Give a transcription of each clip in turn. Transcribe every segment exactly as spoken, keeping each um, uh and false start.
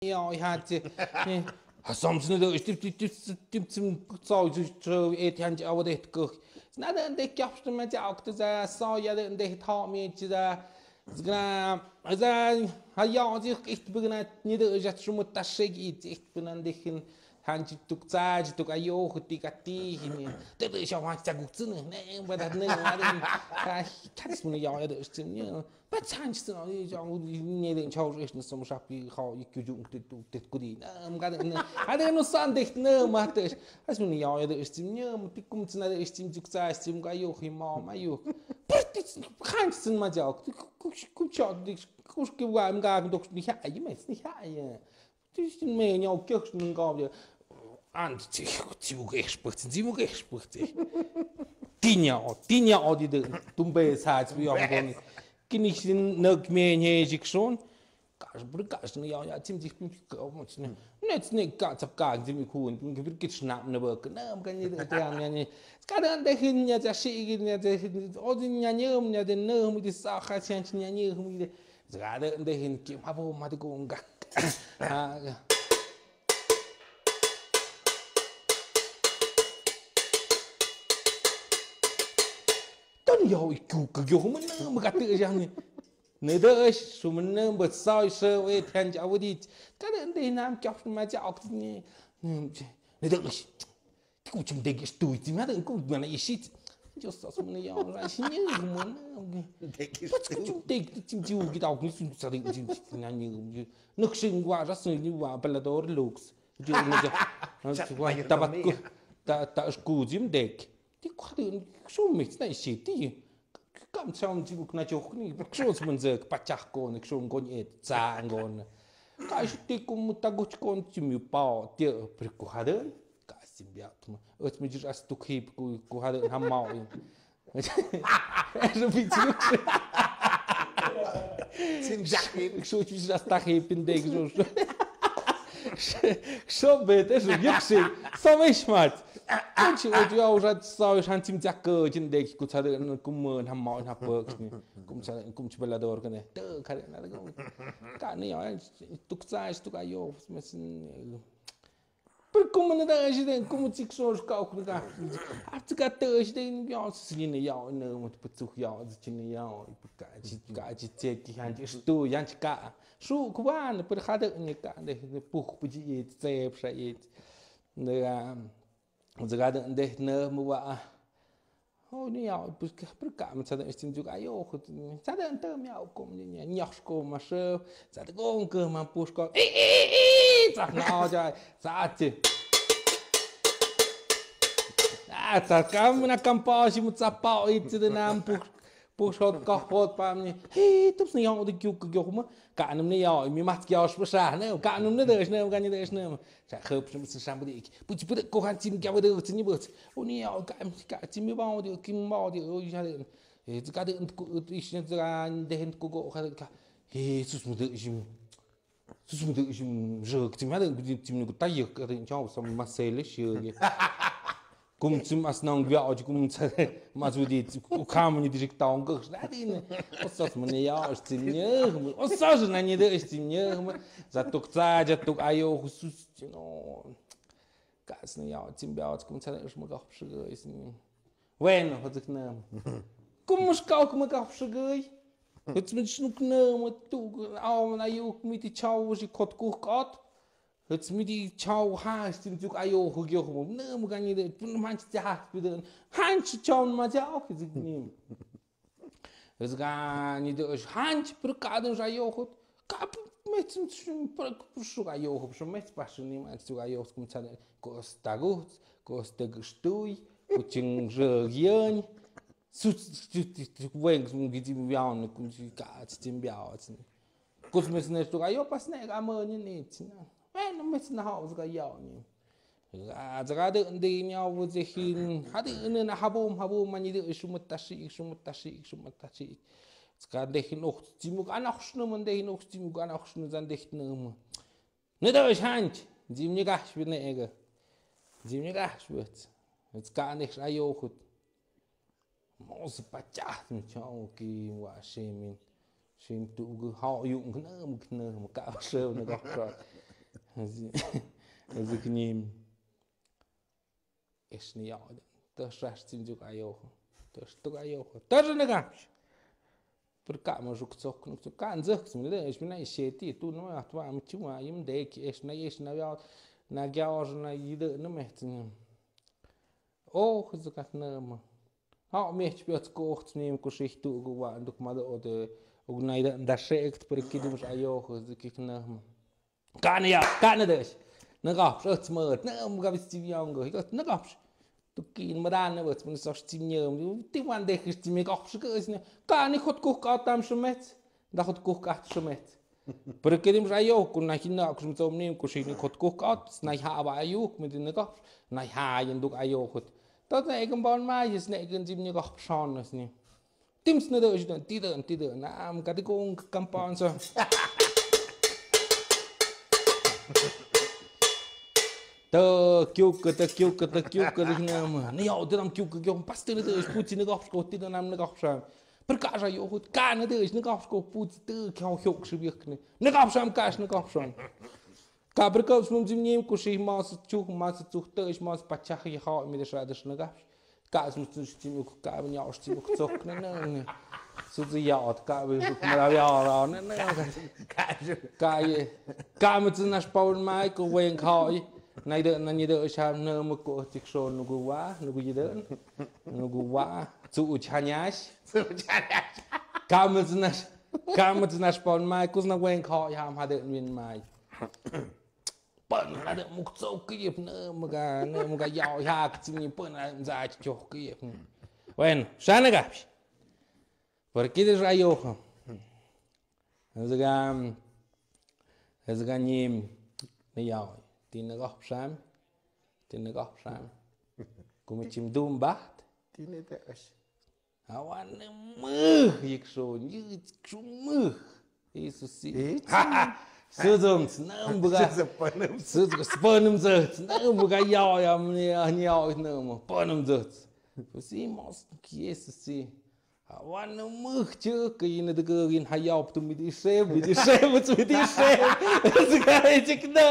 Ja, ich hatte. Hast du nicht durch, stimmt, stimmt, stimmt, stimmt, so, so, so, et han ja aber det gok. Na, dann der gabst du mir ja auch, das so, ja, dann der hat mir jetzt da. Genau. Also, ha, ja, und ich, ich bin nicht, nicht, ich hatte schon mal das Schick, ich bin an dich in, han du gesagt, du, ah, jo, die Gatti, das ist ja manchmal gut zu nehmen, ne, aber das nicht, ich kann es mir ja, das ist ja. Bezahlst du noch nicht, ja, und ich, nee, den Schau ist nicht so, ich hab die, ich hab die Jugend, die, die, die, die, ähm, gerade, ne, hat er noch so an dich, ne, macht das. Hast du nicht, ja, ja, der ist im, ja, und die kommt zu einer, der ist im, du sagst, im, ja, ja, ich mach, ja, ja. Bitte, kannst du mal sagen, du, guck, guck, schau, du, guck, guck, im Garten, doch nicht, ja, ich mein's nicht, ja, ja. Das ist ein Mann, ja, guckst du, dann gab ja. Und sie, sie, wo gespucht sind, sie, wo gespucht sind. Tinha, ó, tinha, ó, die, die, tumbe, sabe, wie auch, Genießen, ne, mir, ne, ich schon. Gaš, brr, gaš, ne, ja, ja, ziemlich, ne, jetzt nicht ganz auf gar, ziemlich cool, und wirklich schnappen, ne, wirklich, ne, am kann nicht, der, ne, ne, es kann an der hin, ja, der Schiege, ja, der hin, oh, den, ja, ne, ja, den, ne, mit der Sache, ja, ne, ne, mit der, gerade an der hin, gib mal, wo, mal, die Gunga. Ah, ja. Dann, ja, ich gucke, ja, man, ne, man kann, ja, ne. Ne, da ist schon mal, ne, was soll ich so, ey, kann ich aber nicht. Kann in den Namen, ja, schon mal, ja, auch, ne, ne, ne, da ist, gut, zum Deck ist durch, die hat einen guten, meine, ich shit. Ja, das, man, ja, weiß ich nicht, man, ne, was gut, zum Deck, zum Deck, geht auch nicht, zum Deck, zum Deck, na, ne, ne, noch schön, war das, ne, war Ballador, Lux. Die, ne, da, da, da, da ist gut, im Deck. Die, die, schon mit, ne, ich shit, die. Kam schon, die, na, jo, ne, schon, man sagt, Pachach, ne, schon, go, ne, zahn, go, ne. Ka ich, die, kum, ta, gut, kon, die, mi, pa, die, pri, ku, hade, ka, sim, ja, tu, ma, öt, mi, jir, as, tu, hip, ku, ku, hade, ha, ma, in. Er ist ein bisschen rückschritt. Sind Sachen. Ich schon, ich bin das Dach, ich bin der, so, so. Schon, bitte, so, Jüchse. So, ich mal. Und ich, und ja, auch, so, ich, han, ziemlich, ja, gut, in der, gut, hatte, ne, komm, ne, haben wir, hab, ne, komm, so, komm, ich will da durch, ne. Da, kann ich, na, da, komm. Kann ich, ja, du sagst, du, ja, was müssen, äh, Perché come ne dai, dai, come ti so, scoc, da. After got the, dai, ja, sine, ja, ne, mit Bezug, ja, sine, ja, ich bin gar nicht, gar nicht, ich hab nicht, ich tu, ja, nicht gar. Schon, kuan, per hade, ne, gar nicht, ne, puch, puji, jetzt, selbst, jetzt. Ne, ähm, und sogar, ne, ne, mu war, Oh, ne, ja, perché, perché mi sa, sti giuca, io, sa, te, mi, ja, come, ne, ne, ne, come, ma, se, sa, te, con, che, ma, push, con, eh, eh, eh, sa, no, cioè, sa, te. Ah, sa, cam, una campa, si, mu, sa, pa, i, te, de, nam, push, push, hot, co, hot, pa, mi, eh, tu, ne, ja, de, giuca, giuca, ma, Ka anum ne ya, mi mat ya shpasha, ne, ka anum ne dash, ne, ka ne dash, ne. Sa khop shum sin shambri. Puchi put ko han tim gava de tin but. Oni ya, ka, ka tim ba de, kim ba de, o ya de. E, ka de, ish ne, ka de, ko, ko, ka, ka. E, sus mu de, shim. Sus mu de, shim, je, tim ya de, tim ne ko ta ye, ka de, chao, sa ma sele, shi, ye. Kum zum as nang via, kum sa, ma zu di, ku kam ni di, taung, ko, na di, ne. Osas, man, ja, ist die, ne, osas, na, ni de, ist die, ne, za tuk, za, ja, tuk, ayo, husus, you know. Kas, ne, ja, tim, ja, kum sa, ich mag auch, ist, ne. Bueno, hat sich, ne. Kum, muss, kau, kum, auch, ist, Jetzt mit Schnuck, ne, mit du, au, na, juk, mit die Chau, wo sie kot, kuch, kot. Jetzt mit die Chau, ha, ist die Zug, ayo, hu, yo, hu, ne, mu, gani, de, du, manch, ja, wieder, Hansch, Chau, ma, ja, auch, ist nicht. Jetzt gar nicht, de, Hansch, Brückaden, ja, yo, gut. Kap, mit zum, schon, Brück, schon, ayo, schon, mit, was, schon, niemand, zu, ayo, kommt, Kosta, gut, Kosta, gestui, Kuching, Jön, Su, su, su, su, weng, su, gi, di, biao, ne, ku, si, ka, ti, ti, biao, ti. Kus, mes, ne, stu, ayo, pas, ne, ka, mo, ni, ni, ti, na. Wen, mes, na, hau, su, ka, yao, ni. A, zu, ka, de, de, ni, au, wo, ze, hin, ha, de, ne, na, ha, bom, ha, bom, ma, ni, de, shu, ma, ta, shi, shu, ma, ta, shi, shu, ma, ta, shi. Zu, ka, de, hin, och, ti, mu, ka, nach, shnu, man, de, hin, och, ti, mu, ka, nach, shnu, zan, de, hin, mu. Ne, da, ich, hand. Zim, ni, ka, shnu, ne, ege. Zim, ni, ka, shnu. Jetzt gar nicht, ayo, gut. Mose, patjat, mit Chao, ki, wa, shemin. Shem, tu, ge, ha, yu, gnam, gnam, ka, she, ne, ga, ka. Ese kniim. Ese na yaoid. Töš raš cim djuk ajoho. Töš djuk ajoho. Töš na gapš. Pero ka ma žuk cok nuk cok. Ka nzok cim de, ese mi na šeti, tu no ma atva mi čuma, jim deki, ese na, ese na vjao, na gjao, na jide, na mehcin. Oh, ese ka na ma. Ha, mehč piots kohts nim ku šihtu gu va, duk ma de ode, ug na jide, da šekt, pero kidum ajoho, ese ki na ma. Kani ja, kani deš. Na gapš, öts mört, na mu gavis cim jango, na gapš. Tu kin ma dan ne vöts, mun soš cim njom, ti van dehis cim gapš, gõs ne. Kani hot kuhk atam šumets, da hot kuhk at šumets. Pero kedim sa jo, kun na hinna, kun som nim, kun šini hot kuhk at, na hava ajuk, mi din gapš, na hajen duk ajohut. Tot ne egen ban ma, jes ne egen cim ne gapš annas ni. Tims na döš, ti dön, ti dön, am, kati kun kampansa. Tö kiukka, tö kiukka, tö kiukka, tö kiukka. Ne jau, tö tam kiukka, kiukka, pasti ne döš, putsi ne gapš, kohti tö nam ne gapš. Per kaša johut, ka ne döš, ne gapš, kohti putsi, tö kjau hjokši vihkni. Ne gapš, am kaš, ne gapš. Ka per kaps mun zim nim, ku ših mas čuh, mas čuh, tö iš mas pačah ja ha, mi deš radeš ne gapš. Ka sum sum sum ka mi njaoš sum cok ne ne ne. Su zi jaot ka mi suk mara vjara ne ne. Ka je. Ka mi zin naš paun mai ku wen kai. Nai de nani de šam ne mu ku tik šon nugu wa nugu jide. Nugu wa. Cu u čanjaš. Ka mi zin naš. Ka mi zin naš paun mai ku zna wen kai ham hade min mai. Pănă de mukțău căiep, nă, mă, ga, nă, mă, ga, iau, ia, că țin până la zaci, cioh, căiep. Bueno, și ană gapi. Porque deja eu. Zga, zga ni, ni iau. Tine gapșam. Tine gapșam. Cum e cim dumbat? Tine te așa. Aoa nã mãh, ic šun, ic šun mãh. Iisusi. Ici? Ha, ha. Sãdzãmts, nã bãga. Sãdzãmts, pãnãmts. Sãdzãmts, pãnãmts, nã bãga, iau, iau, nã, nã, iau, nã, mã, pãnãmts. Iisusi, mos, Iisusi. Aoa nã mãh, ce, cã e nã dãgã, e nã haiau, tu mi di šev, mi di šev, tu mi di šev. Zicai, zic, nã,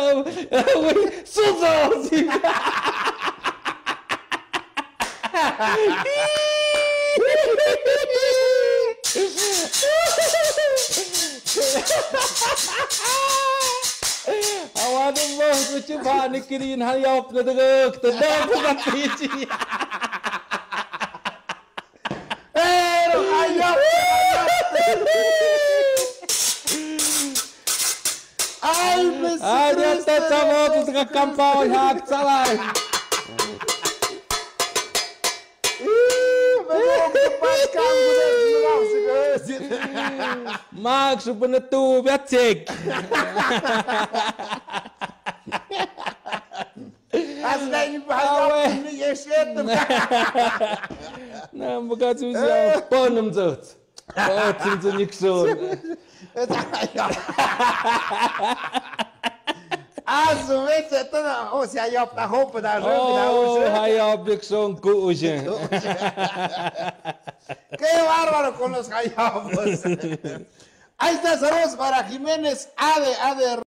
ui, sãdzãmts, zic. Aoa nã mãh, cu ce bani, cã e nã haiau, tu mi di gâc, tu mi di gâc. Ai, ai, de asta ți-am avut să campau, hai, să-l ai. Max, și până tu, bea țec. Asta e, hai, nu ești. N-am băgat zi, până-mi zăți. Pățim-ți nixon. Azi, vezi, tot o să iau pe hopă, dar joc, dar ușor. Hai, iau nixon cu ușe. Că eu armă nu cunosc, hai, iau, bă. Hai, stai să rost, Mara Jimenez, are, are